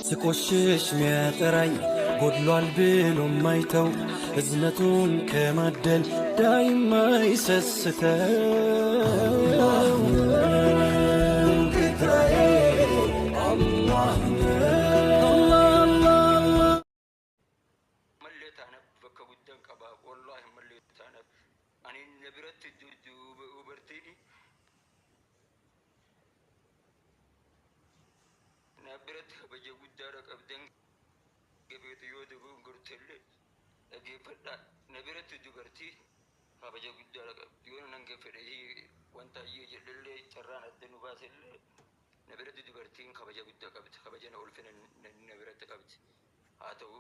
ስቆሽሽ ሚያጠራኝ ጎድሏል ብሎ ማይተው እዝነቱን ከማደል ዳይማ ይሰስተው ጌታዬ አላህ ነው። Mallee taanaaf bakka guddaan qaba wallaahi mallee taanaaf ani na biratti dubartiin na biratti kabaja guddaadha qabdan gabeetu yoo dubuun gortellee dhageeffadhaa na biratti dubartii kabaja guddaadha qabdi yoo nan fedhe wanta iyyee jedhellee carraan adda nu baasellee na biratti dubartiin kabaja guddaa qabdi kabaja na ulfina na biratti qabdi haa ta'u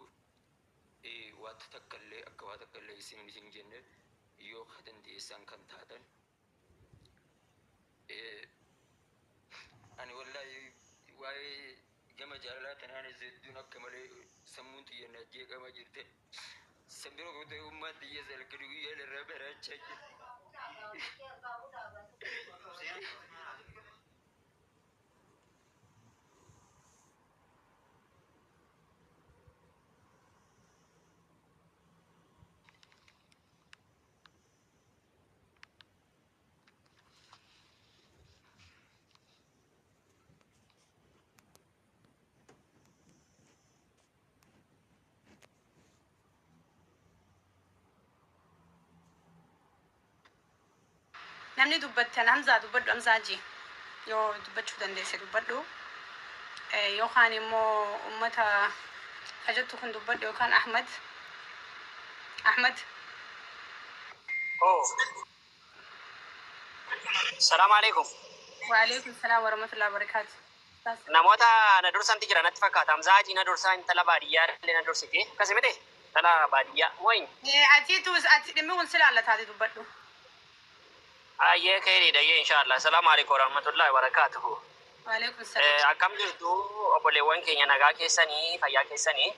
waata takkallee akka waa takkallee isin hin jenne yoo dandeessan kan taatan ani wallaahi waa'ee gama jaalalaa tanaanis hedduun akka malee sammuun xiyya na jeeqamaa jirte. San bira kutee ummaan xiyya salkani guyyaan irraa baraachaa jirti. Namni dubbattan Hamzaa dubbadhu Hamzaa ji yoo dubbachuu dandeesse dubbadhu yookaan immoo ummata ka jettu kun dubbadhu yookaan Ahmad Ahmad. Oh. Salaamu alaikum. Waalaikum salaam warahmatullahi wabarakatuh. Namoota na dursanti jira natti fakkaata. Hamzaa Hajii na dursaa intala baadiyyaa illee na dursiti. Akkasi miti? Intala baadiyyaa. Mooyin. Atiitu ati dhimmi kun si laallataati dubbadhu. Ayyee keeriidha ayyee inshaallah. Salaamu alaikum warahmatullahi wabarakatuhu. Waalaikum salaam. Akkam jirtu obboleewwan keenya nagaa keessanii fayyaa keessanii.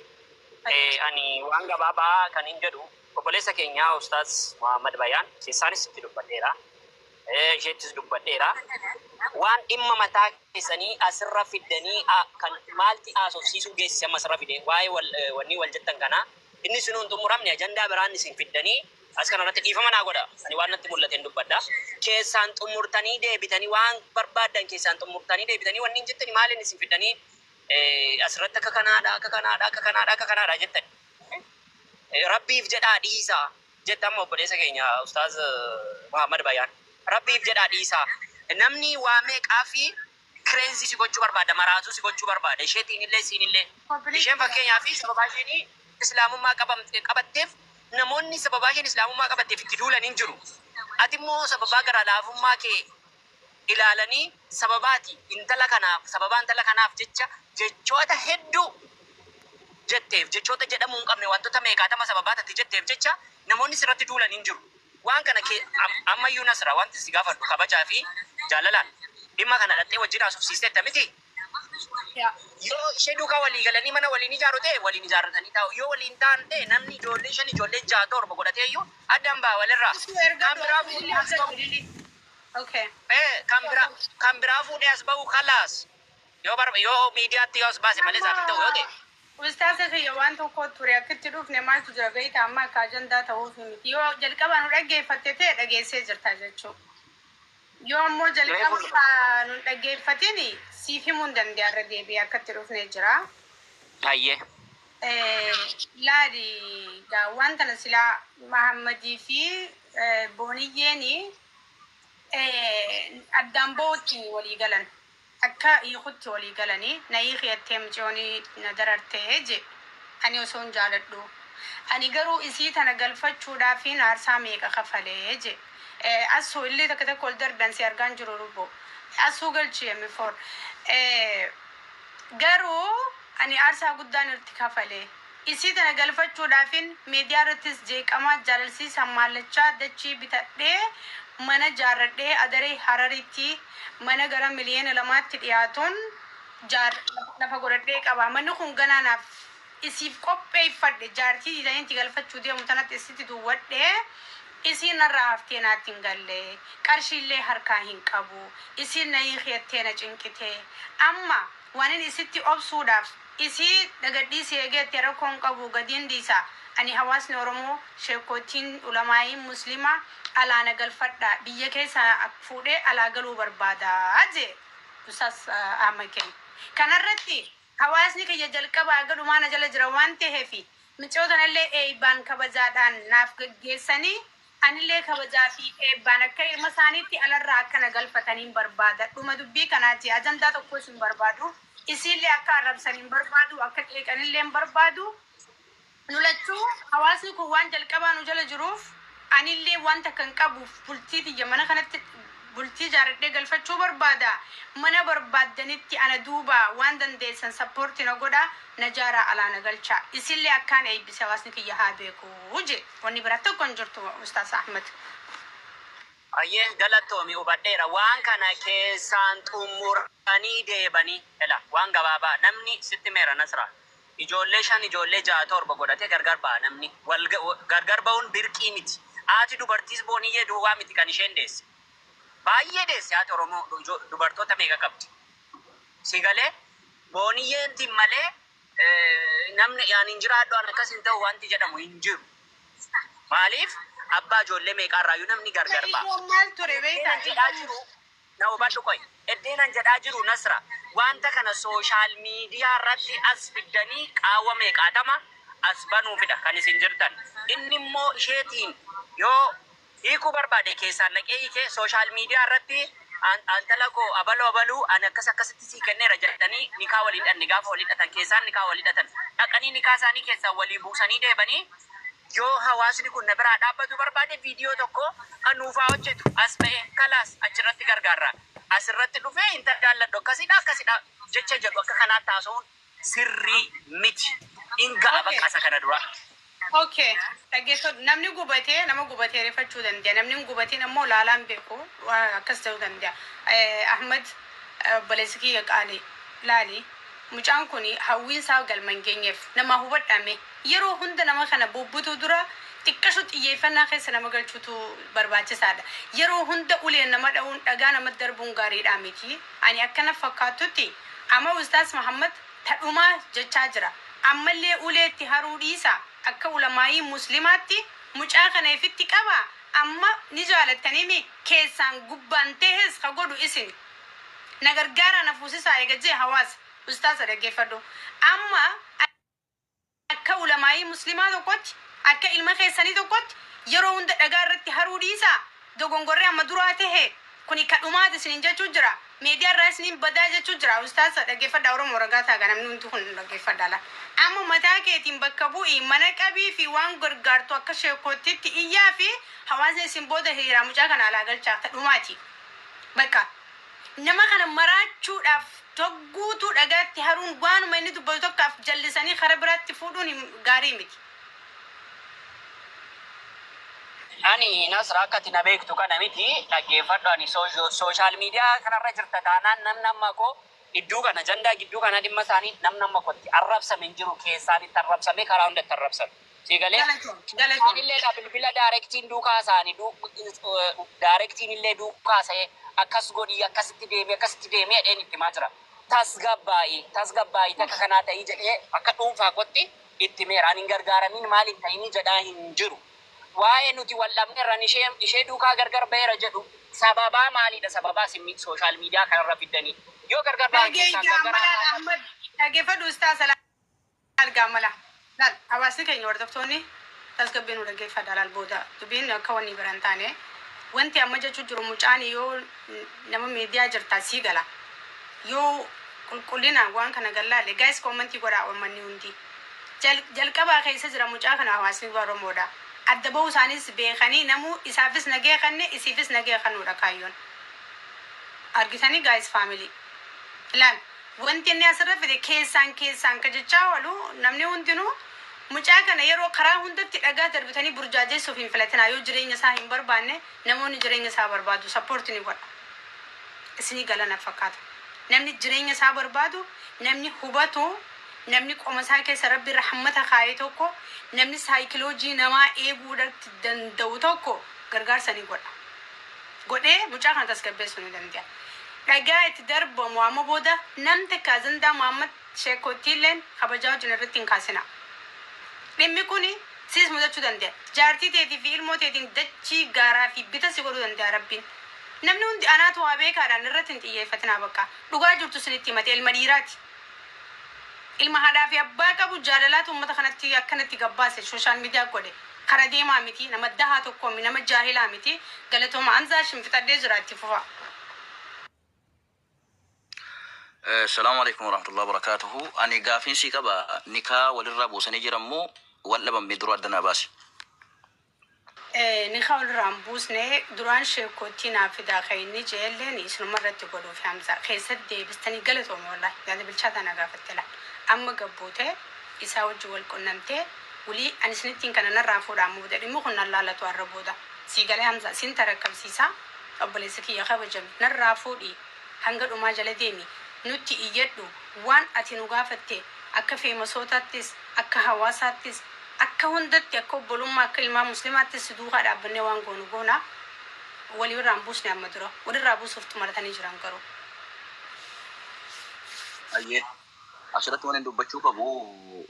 Ani waan gabaabaa kan hin jedhu obboleessa keenya Ustaaz Muhammad Bayaan keessaanis itti dubbadheera. Isheettis dubbadheera. Waan dhimma mataa keessanii asirra fiddanii kan maalti haasofsiisuu geessise amma asirra fide waa'ee wanni wal jettan kana inni sunuu hin xumuramne ajandaa biraan isin fiddanii as kana irratti dhiifama naa godha. Ani waan natti mul'ateen dubbadha. Keessaan xumurtanii deebitanii waan barbaaddan keessaan xumurtanii deebitanii wanni hin jettani maaliin isin fiddanii asirratti akka kanaadha akka kanaadha akka kanaadha akka kanaadha jettan. Rabbiif jedhaa dhiisaa jette amma obboleessa keenya Ustaaz Muhammad Bayaan. Rabbiif jedhaa dhiisaa. Namni waa meeqaa fi crazy si gochuu barbaada, maraatuu si gochuu barbaada. Isheetiin illee siin illee. Isheen fakkeenyaa fi sababaa isheen islaamummaa qabatteef namoonni sababaa isheen islaamummaa qabatteef itti duulan hin jiru. Ati immoo sababaa gara laafummaa kee ilaalanii sababaati intala kanaaf sababaa intala kanaaf jecha jechoota hedduu jetteef jechoota jedhamuu hin qabne wantoota meeqaatama sababaa tati jetteef jecha namoonni sirratti duulan hin jiru. Waan kana ammayyuu Nasra wanti si gaafadhu kabajaa fi jaalalaan dhimma kana dhattee wajjin haasofsiisteetta miti. Yoo ishee duukaa walii galanii mana waliin ijaaru ta'e waliin ijaarratanii taa'u. Yoo waliin ta'an ta'e namni ijoollee shan ijoollee ja'a torba godhatee iyyuu addaan ba'a walirraa. Kan biraa fuudhee as ba'u. Kan biraa fuudhee as ba'u kalaas. Yoo barba yoo miidiyaatti yoo as baase malee isaaf hin ta'u yoo ta'e. Ustaaza kiyya waan tokko ture akkitti dhufne maaltu jira beektaa amma akka ajandaa ta'uuf miti. Yoo jalqaba nu dhaggeeffatte ta'e dhageessee jirta jechuudha. Yoo ammoo jalqaba nu dhaggeeffatin siif himuu hin danda'a irra deebi'ee akkatti dhufne jira. Hayyee. Laali gaa waan kana silaa Mahammadii fi Booniyyeeni addaan ba'utti walii galan. Akka hiikutti walii galanii na hiiki jettee mucayoon na dararte je ani osoo hin jaaladhu. Ani garuu isii tana galfachuudhaafiin aarsaa meeqa kafale je. Asuu illee takka takka ol darbe an si argaan jiru lubbu. Asuu galchi M4. Garuu ani aarsaa guddaan irratti kafale. Isii tana galfachuudhaafin miidiyaa irrattis jeeqamaa jaalalsiis hammaallachaa dachii bitadhee mana jaarradhee Adaree Hararitti mana gara miliyoona lamaatti dhiyaatuun jaar lafa godhadhee qaba. Manni kun ganaa naaf isiif qopheeffadhe jaartii diidaniitti galfachuu deemu tanatti isitti duwwadhe isiin narraa haftee naatti hin galle qarshiillee harkaa hin qabu isiin na hiiki jettee na cinqite amma. Waanin isitti obsuudhaaf isii dagadhiisii eegeetti rakkoon qabu gadiin dhiisa. Ani hawaasni Oromoo, sheekootiin, ulamaa'iin muslimaa alaa na galfadha, biyya keessa fuudhee alaa galuu barbaada jee Ustaas Ahmad keenya. Kanarratti hawaasni kiyya jalqabaa gadhumaa na jala jira waan ta'eef, micoota tanallee eebbaan kabajaadhaan naaf gaggeessanii, anillee kabajaa fi eebbaan akka ilma isaaniitti alarraa akka na galfataniin barbaada. Dhuma dubbii kanaati, ajandaa tokkos hin barbaadu. Isiillee akka arrabsan hin barbaadu, akka qeeqanillee hin barbaadu. Nu lachuu hawaasni kun waan jalqabaa nu jala jiruuf, anillee wanta kan qabuuf bultii tiyya mana kanatti bultii jaaradhee galfachuu barbaada. Mana barbaaddanitti ana duuba waan dandeessan support na godha, na jaaraa, alaa na galcha. Isillee akkaan eebbise hawaasni kiyya haa beeku je. Wanni biraa tokko hin jirtu, Ustaas Ahmed. Ayyee, galatoomi, hubadheera. Waan kana keessaan xumuranii deebanii ela waan gabaabaa namni sitti meera, Nasra. Ijoollee shan, ijoollee ja'a, torba godhatee gargar ba'a namni. Wal gargar ba'uun birqii miti. Haati dubartiis booniyyee duwwaa miti kan isheen deesse. Baay'ee deesse. Haati Oromoo dubartoota meeqa qabdi? Si galee, booniyyeentiin malee namni yaani hin jiraadhu, an akkas hin ta'u wanti jedhamu hin jiru. Maaliif, abbaa ijoollee meeqaarraayyuu namni gargar ba'a. Ijoon maal ture beektaa? Eddeenan jedhaa jiru, na hubadhu qoy. Eddeenan jedhaa jiru, Nasra, wanta kana social media irratti as fiddanii qaawwa meeqaatama as banuufidha kan isin jirtan. Inni immoo isheetiin yoo hiikuu barbaade keessaan naqee hiikee, social media irratti antala koo abaluu abaluu ani akkas akkasitti sii kenneera jedhanii nikaa walii hidhanne. Gaafa walii hidhatan, keessaan nikaa walii hidhatan, dhaqanii nikaa isaanii keessaan walii buusanii deebanii, yoo hawaasni kun na biraa dhaabbatu barbaade viidiyoo tokko anuufaa hojjetu as ba'e, kalaas achirratti gargaarra. Asirratti dhufee intal jaalladhu akkasidha akkasidha jecha jedhu akka kanaatti haasa'uun sirrii miti. In ga'a bakka isa kana dura. Okay. Dhaggeeffadhu. Namni gubatee nama gubatee rifachuu danda'a. Namni hin gubatiin ammoo laalaan beeku waan akkas ta'uu danda'a. Ahmad, obboleessi kiyya qaali, laali. Mucaan kun hawwiin isaa galma hin geenyeef nama hubadhame. Yeroo hunda nama kana bubbutuu dura xiqqashu xiyyeeffannaa keessa nama galchuutu barbaachisaadha. Yeroo hunda uleen nama dha'uun, dhagaa nama darbuun gaariidha miti. Ani akkana fakkaattutti amma Ustaas Muhammad tadhumaa jechaa jira. Ammallee uleetti haruu dhiisa. Akka ulamaayii muslimaatti mucaa kana ifitti qaba. Amma ni jaalattaniimi keessaan gubbaan tehes ka godhu isin. Na gargaara, na fuusisaa eega jee hawaasa. Ustaasa, dhaggeeffadhu. Amma akka ulamaayii muslimaa tokkotti, akka ilma keessanii tokkotti, yeroo hunda dhagaa irratti haruu dhiisa. Dogongorree amma duraa tahe kuni kadhumaati isinin jechuu jira. Miidiyaa irraa isinin badaa jechuu jira. Ustaasa, dhaggeeffadha. Oromoo ragaa taaga, namni hundi kun dhaggeeffadha la. Amma mataa keetiin bakka bu'ii mana qabii fi waan gargaartu akka sheekootitti iyyaa fi hawaasni isin booda hiriiraa mucaa kana alaa galchaa, tadhumaati. Bakka nama kana maraachuudhaaf togguutuu dhagaatti haruun, waanuma inni dubbatu tokkaaf jallisanii karaa biraatti fuudhuun gaarii miti. Ani, Nasra, akka ati na beektu kana miti, dhaggeeffadhu. Ani social media kanarra jirta taanaan, namni amma koo iddoo kana jandaa gidduu kana dhimma isaanii namni amma kootti arrabsame hin jiru. Keessaan itti arrabsame, karaa hundatti arrabsame. Si galee? Galatoom, galatoom. Isaanillee dha bilbila directiin duukaa isaanii directiin illee duukaa sa'ee akkas godhii, akkasitti deemee, akkasitti deemee jedheen itti himaa jira. Tasgabbaa'i, tasgabbaa'i, takka kanaa ta'ii jedhee akka dhuunfaa kootti itti meera. Ani hin gargaaramiin maaliin ta'inii jedhaa hin jiru. Waa'ee nuti wal dhabneerran ishee duukaa gargar ba'eera jedhu sababaa maalidha? Sababaa isin social media kanarra fiddanii. Yoo gargar ba'an keessaan Dhageeyyaa gargar malaan haa Ahmad, dhaggeeffadhu ustaas gaamala. Laal, hawaasni keenya hordoftoonni tasgabbii nu dhaggeeffadha. Laal, booda dubbiin akka wanni bira hin taane, wanti amma jechuu jiru, mucaan yoo nama miidiyaa jirtaa sii gala. Yoo qulqullinaan waan kana gallaale, guys, comment godhaa uummanni hundi. Jalqabaa keessa jira mucaa kana hawaasni Oromoodha. Adda bahuu isaanis beekanii namuu isaafis nagee kanne, isiifis nagee kannuudha kaayyoon. Argitanii, guys, family. Laal, wanti inni asirra fide keessaan keessaan ka jechaa oolu, namni hundinuu mucaa kana yeroo karaa hundatti dhagaa darbitanii burjaajessuuf hin filatinaa. Yoo jireenya isaa hin barbaanne, namoonni jireenya isaa barbaadu support ni godha. Isinii galana fakkaata. Namni jireenya isaa barbaadu, namni hubatu, namni qoma isaa keessa rabbi rahmata kaa'e tokko, namni saayikoloojii namaa eeguudhaatti danda'u tokko gargaarsa ni godha. Godhee mucaa kana tasgabbeessuu ni danda'a. Dhagaa itti darbamu amma booda nam takka ajandaa Muhammad Sheekootiilleen kabajaa wajjin irratti hin kaasina. Dhimmi kun siis mudachuu danda'a. Jaartii teetii fi ilmoo teetiin dachii gaaraa fi bita si godhuu danda'a Rabbiin. Namni hundi anaatu waa beekaadhaan irratti hin xiyyeeffatinaa bakka. Dhugaa jirtu isinitti himate, ilma dhiiraati. Ilma haadhaa fi abbaa qabu, jaalalaatu uummata kanatti akkanatti gabbaase, social media godhe. Kara deemaa miti, nama dahaa tokko, nama jaahilaa miti. Galatooma Hamzaa, shinfixadhee jira, itti fufa. Salaamu alaikum warahmatullahi wabarakatuhu. Ani gaafiin sii qaba, nikaa walirraa buusanii jiran moo wal dhabamee dura adda naa baasi? Ni walirraan buusne. Duraan sheekootii naaf fidaa kan inni jeelleen isinuma irratti godhuuf Hamza keessatti deebistanii. Galatoome, wallahi yaada bilchaataa na gaafatte. La amma gabbuutee isaa wajji wal qunnamtee walii ani isinittiin kana narraa fuudhaa booda dhimmi kun nan laalatu. Har'a booda sii galee Hamza sin tarakkabsiisaa. Obboleessi kiyya kabajame, narraa fuudhii hanga dhumaa jala deemi, nutti iyyadhu. Waan ati nu gaafatte akka feemasootaattis, akka hawaasaattis, akka hundatti, akka obbolummaa, akka ilmaan muslimaattis si duukaa dhaabbannee waan goonu goona. Walirraan buusne. Amma dura walirraa buusuuf xumaratanii jiran garuu. Ayyee. Asirratti waan inni dubbachuu qabu,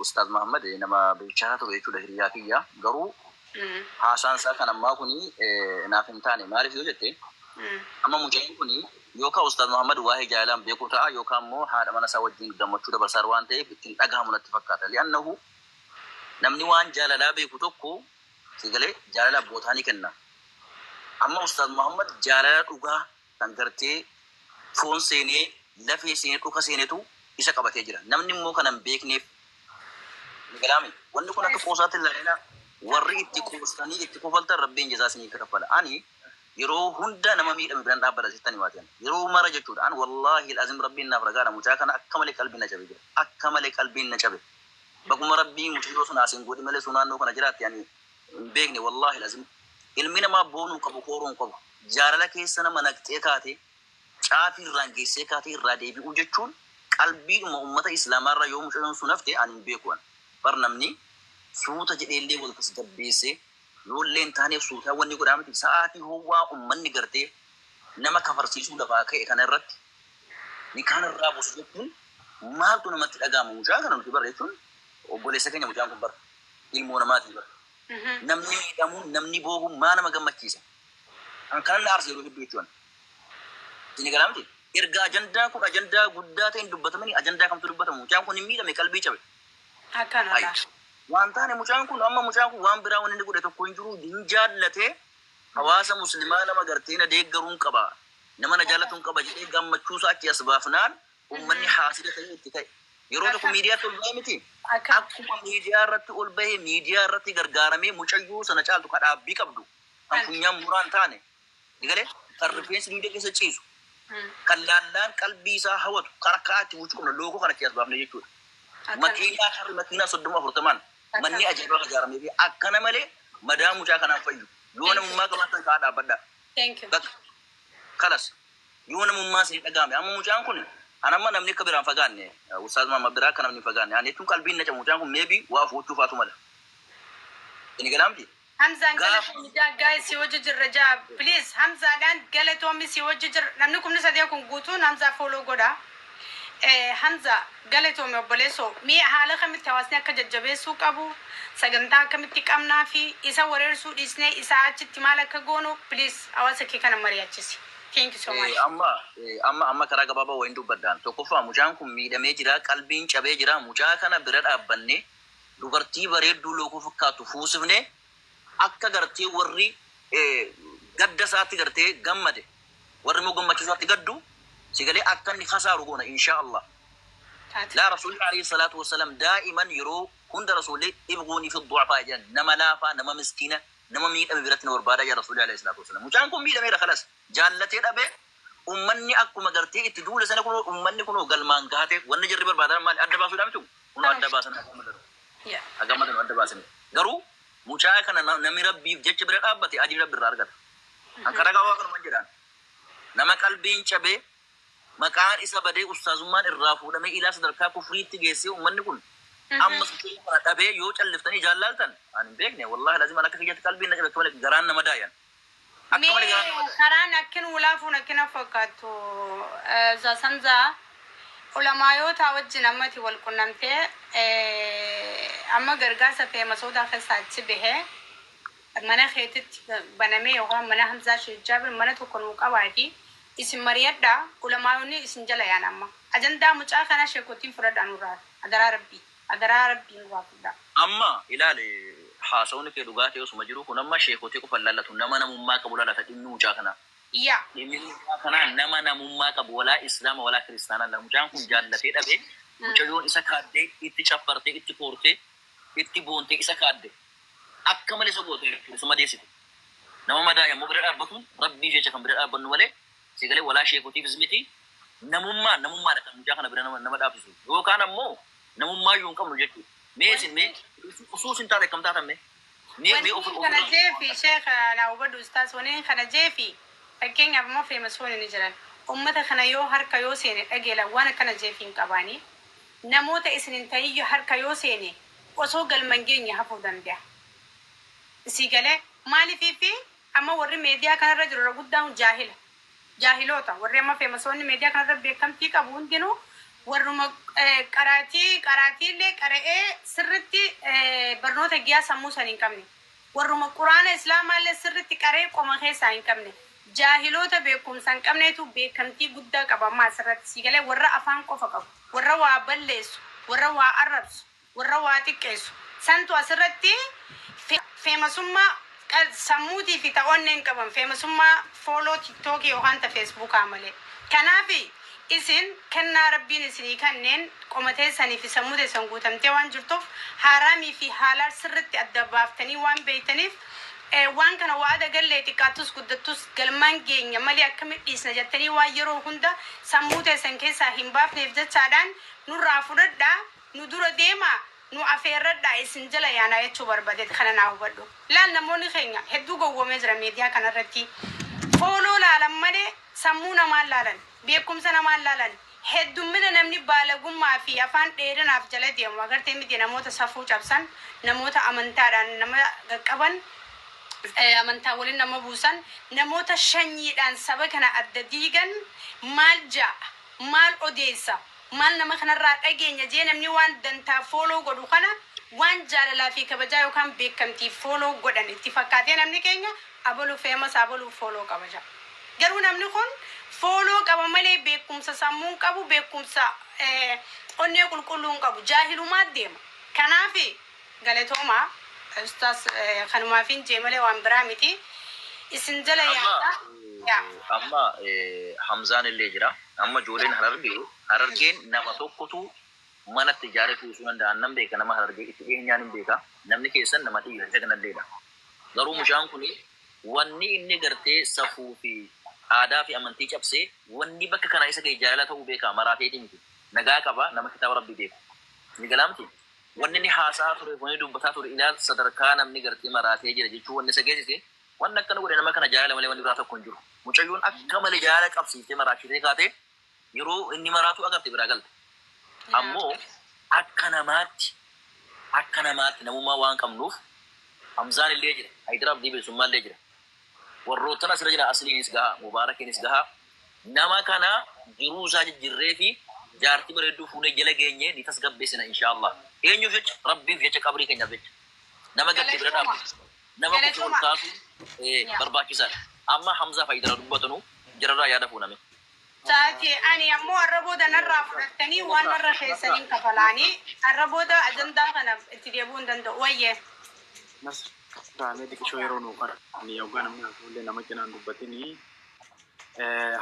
Ustaaz Mahammad nama bilchaataa ture jechuudha, hiriyaa kiyya. Garuu haasaan isaa kan ammaa kuni naaf hin taane. Maaliif yoo jette, amma mucaan kuni yookaan Ustaaz Mahammad waa'ee jaalalaan beekuu ta'a, yookaan immoo haadha mana isaa wajjin gammachuu dabarsaa waan ta'eef ittiin dhagahamu natti fakkaata. Li'annahu namni waan jaalalaa beeku tokko sigalee jaalala abbootaa ni kenna. Amma Ustaaz Muhammad jaalala dhugaa kan gartee foon seenee, lafee seenee, dhuka seenetu isa qabatee jira. Namni immoo kana hin beekneef ni galaame. Wanni kun akka qoosaatti ilaalina, warri itti qoostanii itti kofaltan Rabbiin jazaa isinii kaffala. Ani yeroo hunda nama miidhame biraan dhaabbata sittani maatiin. Yeroo mara jechuudha. Ani wallaahi azim Rabbiin naaf ragaadha. Mucaa kana akka malee qalbiin na cabe jira. Akka malee qalbiin na cabe. Baguma Rabbii mucayyoo sun asiin godhi malee sun naannoo kana jiraatti ani hin beekne, wallaahi azim. Ilmi namaa boonuu qabu, kooruu qabu. Jaalala keessa nama naqxee kaate, caafii irraan geessee kaatee irraa deebi'uu jechuun qalbiidhuma uummata islaamaarraa yoo mucayyoon sun hafte ani hin beeku. Ani. Bar namni suuta jedheellee wal tasgabbeessee yoollee hin taaneef suutaa wanni godhaa miti, sa'aatii hoowwaa uummanni gartee nama kafarsiisuu lafaa ka'e kana irratti nikaan irraa buusu jechuun maaltu namatti dhaga'ama? Mucaa kana nuti barra jechuun obboleessa keenya, mucaan kun bara ilmoo namaatii bara. Namni miidhamuun, namni boohuun maa nama gammachiisa? Kan kanan na aarse yeroo hedduu jechuudha. Isin galaa miti? Erga ajandaa kun ajandaa guddaa ta'een dubbatamanii, ajandaa kamtu dubbatamu? Mucaan kun hin miidhame, qalbii cabe. Akkanadha. Waan taane mucaan kun, amma mucaan kun waan biraa waan inni godhe tokko hin jiru, hin jaallate. Hawaasa muslimaa nama gartee na deeggaruun qaba, nama na jaallatuun qaba jedhee gammachuusaa achi as baafnaan uummanni haasida ta'ee itti ka'e. Yeroo tokko miidiyaatti ol bahee miti. Akkuma miidiyaa irratti ol bahee, miidiyaa irratti gargaaramee mucayyoo sana caaltu ka dhaabbii qabdu, kan funyaan muraan taane, galee kan rifeensi dugda keessa ciisu, kan laallaan qalbii isaa hawwatu, kan akka itti bulchuu qabna loogoo kana achi as baafne jechuudha. Makiinaa karri makiinaa 30 40n manni ajaa'ibaa ijaaramee fi akkana malee madaa mucaa kanaan fayyu. Yoo namummaa qabaatan kaa dhaabbadha. Thank you. Bakka kalas yoo namummaa isin dhagahame, amma mucaan kun an amma namni akka biraan fagaanne, Ustaaz Mahammad biraa akka namni hin fagaanne ani jechuun qalbiin na cabu, mucaan kun maybe waa fuuchuufaatu mala. Inni galaamti. Hamzaan Gaafa galatoomi jaa, guys, si wajji jirra jaa, please. Hamzaadhaan galatoomi, si wajji jirra. Namni 3000 kun guutuun Hamzaa follow godha. Hamza, galatoomi obboleessoo. Mee haala kamitti hawaasni akka jajjabeessuu qabu, sagantaa akkamitti qabnaa fi isa wareersuu dhiisnee isaa achitti maal akka goonu, please hawaasa kee kana mari'achisi. Thank you so much. Amma karaa gabaabaa wayin dubbadhaan, tokkoffaa mucaan kun miidhamee jira, qalbiin cabee jira. Mucaa kana bira dhaabbanne, dubartii bareedduu lookoo fakkaatu fuusifne, akka gartee warri gadda isaatti gartee gammade, warri immoo gammachuu isaatti gaddu sigalee akka inni kasaaru goona, insha Allah. Taate. Laa Rasuulli alayhi salaatu wasalaam daa'iman yeroo hunda Rasuulli ibguunii fi du'afaa jedhan, nama laafaa, nama miskiina, nama miidhame biratti na barbaadaa jedha Rasuulli alayhi salaatu wasalaam. Mucaan kun miidhameera, kalas jaallatee dhabe. Ummanni akkuma gartee itti duule sana kun ummanni kun galmaan gahate, wanni jarri barbaadan maali? Adda baasuudhaa miti kun adda baasan hagammatan adda baasan. Garuu mucaa kana namni Rabbiif jecha bira dhaabbate ajrii Rabbi irraa argata. Kan karaa gabaabaa kanuman jedhaan, nama qalbiin cabee, maqaan isa badee, ustaazummaan irraa fuudhamee ilaa sadarkaa kufriitti geessee, ummanni kun amma suphee kana dhabee yoo calliftanii jaallaaltan ani hin beekne, wallahi lazim an akka kiyyatti qalbiin na cabe malee garaan nama daayan. Akka malee garaa Mee nama madaa'e. karaan akkin ulaafuun akkina fakkaattu Samzaa ulamaayoota wajjin ammati wal qunnamtee amma gargaarsa feemasoota keessaa achi bahee mana keetitti banamee yookaan mana Hamzaa Sheekh Jaabir mana tokko nuu qabaati isin mari'adhaa, ulamaayonni isin jala yaan. Amma ajandaa mucaa kana sheekotiin fudhadhaa nurraa, adaraa Rabbii, adaraa Rabbii nurraa fudhaa. Amma ilaali, haasawni kee dhugaa ta'e osuma jiru, kun amma sheekotii qofa hin laallatu, nama namummaa qabu laallata dhimmi mucaa kanaa. Dhimmi mucaa kanaa nama namummaa qabu, walaa Islaama walaa Kiristaanaa la. Mucaan kun jaallatee dhabe. Mucayyoon isa kaaddee, itti caffartee, itti koortee, itti boontee isa kaadde. Akka malee isa goote jechuudha, isa madeessite. Nama madaa yommuu bira dhaabbatuun Rabbii jecha kan bira dhaabbannu malee, si galee, walaa sheekotiifis miti. Namummaa namummaadha kan mucaa kana bira nama dhaabsisu, yookaan ammoo namummaa iyyuu hin qabnu jechuudha. Mee isin mee osoo isin taate akkam taatan? Mee Wanni kana ofirraa jeefi, sheekh, naa hubadhu ustaas, wani kana jeefi, fakkeenyaaf immoo feemasoonni ni jiran, ummata kana yoo harka yoo seene dhageela waan akkana jeefi hin qabaanii, namoota isin hin ta'in harka yoo seene osoo galma hin geenye hafuu danda'a. Isii galee? Maaliifiifi amma warri meediyaa kanarra jiru irra guddaan jaahila. Jaahiloota. Warri amma feemasoonni meediyaa kanarra beekamtii qabu hundinuu warruma qaraatii qaraatiillee qara'ee sirritti barnoota giyaa sammuu san hin qabne. Warruma Quraana Islaamaallee sirritti qaree qoma keessaa hin qabne. Jaahiloota beekumsa hin qabneetu beekamtii guddaa qaba amma asirratti. Sii galee? Warra afaan qofa qabu. Warra waa balleessu. Warra waa arrabsu. Warra waa xiqqeessu. Santu asirratti feemasummaa sammuutii fi ta'oonnee hin qaban, feemasummaa follow TikTokii yookaan ta Facebookaa malee. Kanaaf isin kennaa Rabbiin isinii kanneen qoma teessanii fi sammuu teessan guutamtee waan jirtuuf, haaraamii fi haalaa sirritti adda baaftanii waan beektaniif, waan kana waada gallee xiqqaattus guddattus galmaan geenya malee akkamitti dhiisna jettanii waan yeroo hunda sammuu teessan keessaa hin baafneef jechaadhaan nurraa fudhadhaa, nu dura deemaa, nu afeerradhaa, isin jala yaanaa jechuu barbaadeet. Kana naa hubadhu. Laal, namoonni keenya hedduu gowwoomee jira miidiyaa kanarratti. Follow laalan malee sammuu namaan laalan, beekumsa namaan laalan. Heddummina namni baalagummaa fi afaan dheerinaaf jala deemu agartee miti? Namoota safuu cabsan, namoota amantaadhaan nama qaqqaban, amantaa waliin nama buusan, namoota shanyiidhaan saba kana adda diigan, maal ja'a, maal odeessa, maal nama kanarraa dhageenya jee namni waan dantaa follow godhu kana waan jaalalaa fi kabajaa yookaan beekamtii follow godhan itti fakkaatee namni keenya abaluu famous, abaluu follow kabaja. Garuu namni kun follow qaba malee beekumsa sammuu hin qabu, beekumsa onnee qulqulluu hin qabu. Jaahilumaa deema. Kanaaf galatooma ustaas, kanumaaf hin jee malee waan biraa miti. Isin jala Amma yaada. Yaa. Amma Hamzaan illee jira. Amma ijoolleen Harargee, Harargeen nama tokkotu manatti ijaaree kuusuu danda'an nan beeka. Nama Harargee itti dhiyeenyaan hin beeka. Namni keessan nama dhiira isa kanalleedha. Garuu mucaan kun wanni inni gartee safuu fi aadaa fi amantii cabsee wanni bakka kana isa ga'e jaalala ta'uu beeka, maraateeti miti. Nagaa qaba, nama kitaaba Rabbii beeku. Ni galaamti. Wanni inni haasaa ture, wanni dubbataa ture, ilaal, sadarkaa namni gartee maraatee jira jechuun wanni isa geessise, wanni akkana godhe nama kana jaalala malee wanni biraa tokko hin jiru. Mucayyoon akka malee jaalala qabsiiftee maraachitee kaatee yeroo inni maraatu agarte biraa galte. Ammoo akka namaatti namummaa waan qabnuuf Hamzaan illee jira. Haydara Abdii Bilisummaa illee jira. Warroottan asirra jira, Asliinis gahaa, Mubaarakiinis gahaa. Nama kana jiruu isaa jijjiirree fi jaartii bareedduu fuunee jala geenyee ni tasgabbeessina, inshaallah. Eenyuuf jecha? Rabbiif jecha, qabrii keenyaaf jecha. Nama gadde bira Galatooma. dhaabbatu. Nama kufe ol Galatooma. kaasuun barbaachisaadha. Amma Hamzaa Fayyidara dubbatanu jararraa yaada fuuname. Taate ani ammoo har'a booda narraa fudhattanii waan narra keessaniin kafalaanii har'a booda ajandaa kana itti deebi'uu hin danda'u. Wayyee. Nasraamee xiqqishoo yeroo nuu qara. Ani yoggaa namni haasa'ullee nama cinaan dubbatinii.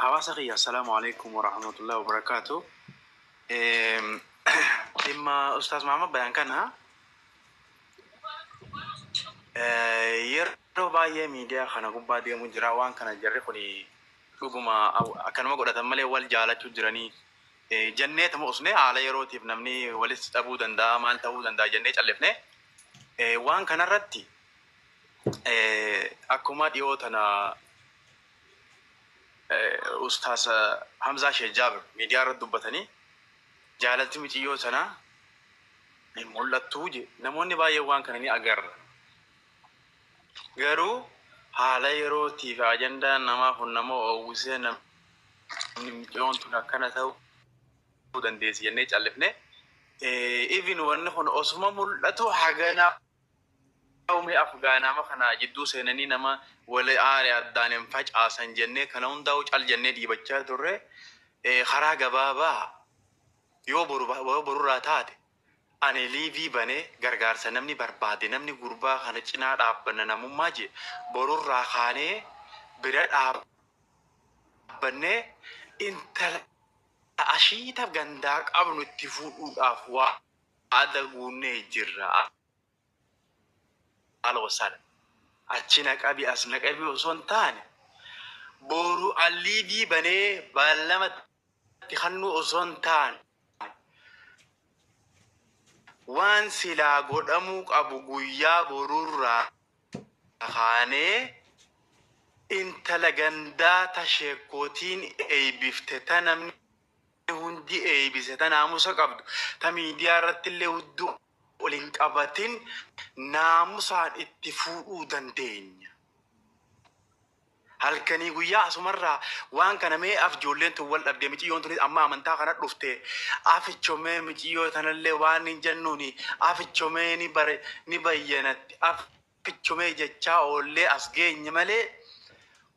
Hawaasa kiyya, assalaamu alaikum warahmatullahi wabarakaatu. Dhimma Ustaaz Mahamad Bayaan kana yeroo baay'ee miidiyaa kana gubbaa deemu jira. Waan kana jarri kun dhuguma akkanuma godhatan malee wal jaalachuu jiranii jenneetuma usne, haala yerootiif namni walis dhabuu danda'a, maal ta'uu danda'a jennee callifne. Waan kanarratti akkuma dhiyoo tana Ustaaz Hamzaa Sheekh Jaabir miidiyaa irratti dubbatanii, jaalalti miciyyoo sanaa hin mul'attuu je, namoonni baay'een waan kana ni agarra. Garuu Haala yerootiif ajandaan namaa kun nama oowwisee namni mucayyoon tun akkana ta'uu dandeessi jennee callifne. Even wanni kun osuma mul'atu hagana uumee Afgaanama kana jidduu seenanii nama wal aare addaan hin facaasan jennee kana hundaa'u cal jennee dhiibachaa turre. Karaa gabaabaa yoo boru yoo borurraa taate ani live banee gargaarsa namni barbaade, namni gurbaa kana cinaa dhaabbanna namummaa jee borurraa kaanee bira dhaabbannee intala ashiita gandaa qabnu itti fuudhuudhaaf waa ada guunnee jirra. Haala wasaadha. Achi naqabi as naqabi osoo hin taane, boru live banee baallama itti kannuu osoo hin taane, waan silaa godhamuu qabu guyyaa borurraa kaanee intala gandaa ta sheekootiin eeybifte, ta namni hundi eeybise, ta naamusa qabdu, ta miidiyaa irratti illee hudduu ol hin qabatin naamusaan itti fuudhuu dandeenya. Halkanii guyyaa asumarraa waan kana mee af ijoolleen tun wal dhabdee, miciyyoon tunis amma amantaa kana dhufte, afichomee miiciyyoo tanallee waan hin jennuuni afichomee ni bare ni bayyanatti afichomee jechaa oollee as geenye malee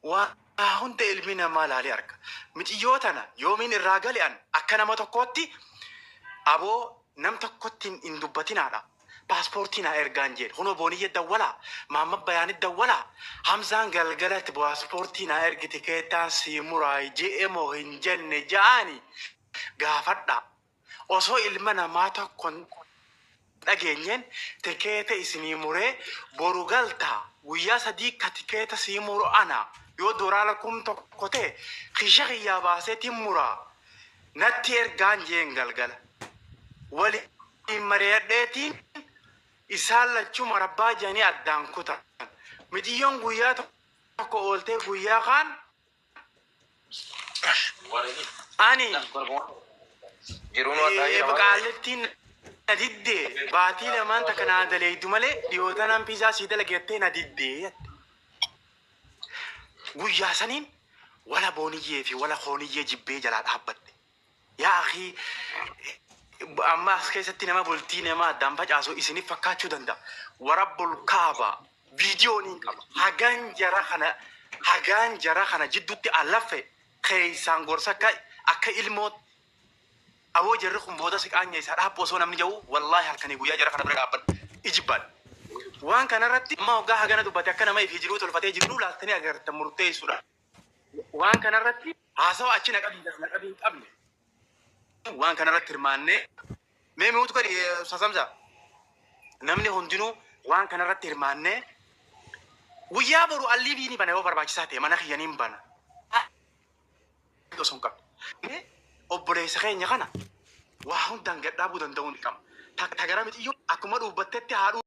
waa hunda ilmi namaa laalee arga. Miciyyoo tana yoomiin irraa gali'an akka nama tokkootti aboo nam tokkotti hin dubbatinaadha. Paaspoortii naa ergaan jedhe. Kunoo booniyyee dawwalaa. Maamma Bayaanit dawwalaa. Hamzaan galgalatti paaspoortii naa ergi, tikeettaan sii muraayi je'e moo hin jenne ja'ani gaafadha. Osoo ilma namaa tokko hin dhageenyeen tikeeta isinii muree boru galtaa, guyyaa 3 ka tikeeta sii muru ana, yoo doolaara 1000 ta'e kisha kiyyaa baaseetiin muraa natti ergaan jeen. Galgala waliin mari'adheetiin isaan lachuu marabbaa jedhanii addaan kutan. Miciyyoon guyyaa tokko ooltee guyyaa kaan ani Jiruun waan qaallittiin na diddee, baatii lamaan takka naa daleeydu malee dhiyoota nan piizaa sii dalageettee na diddee jette. Guyyaa saniin wala booniyyee fi wala kooniyyee jibbee jalaa dhaabbadhe. Yaa akii, amma as keessatti nama bultii nama addaan facaasu isiniif fakkaachuu danda'a. Warabbul kaaba viidiyoon hin qaba. Hagaan jara kana jidduutti allaffe keeysaan gorsa akka ilmoo aboo jarri kun booda si qaanya isaa dhaabbu osoo namni jiru, wallaahi halkanii guyyaa jara kana bira dhaabbadha. Ijibbaan. Waan kanarratti amma hoggaa hagana dubbate akka nama ifii jiruu tolfatee jiruu laaltanii agartan murteessuudha. Waan kanarratti haasawa achi naqabii naqabii hin qabne. Waan kanarratti hirmaannee mee mi'uutu gadi sasamsa. Namni hundinuu waan kanarratti hirmaannee guyyaa boru alliibii ni bana, yoo barbaachisaa ta'e mana kiyya ni bana. Osoo hin qabne. Obboleessa keenya kana waa hundaan gad dhaabuu danda'uu ni qaba. Tagara mitiyyoo akkuma dhuubbattetti haadhuu.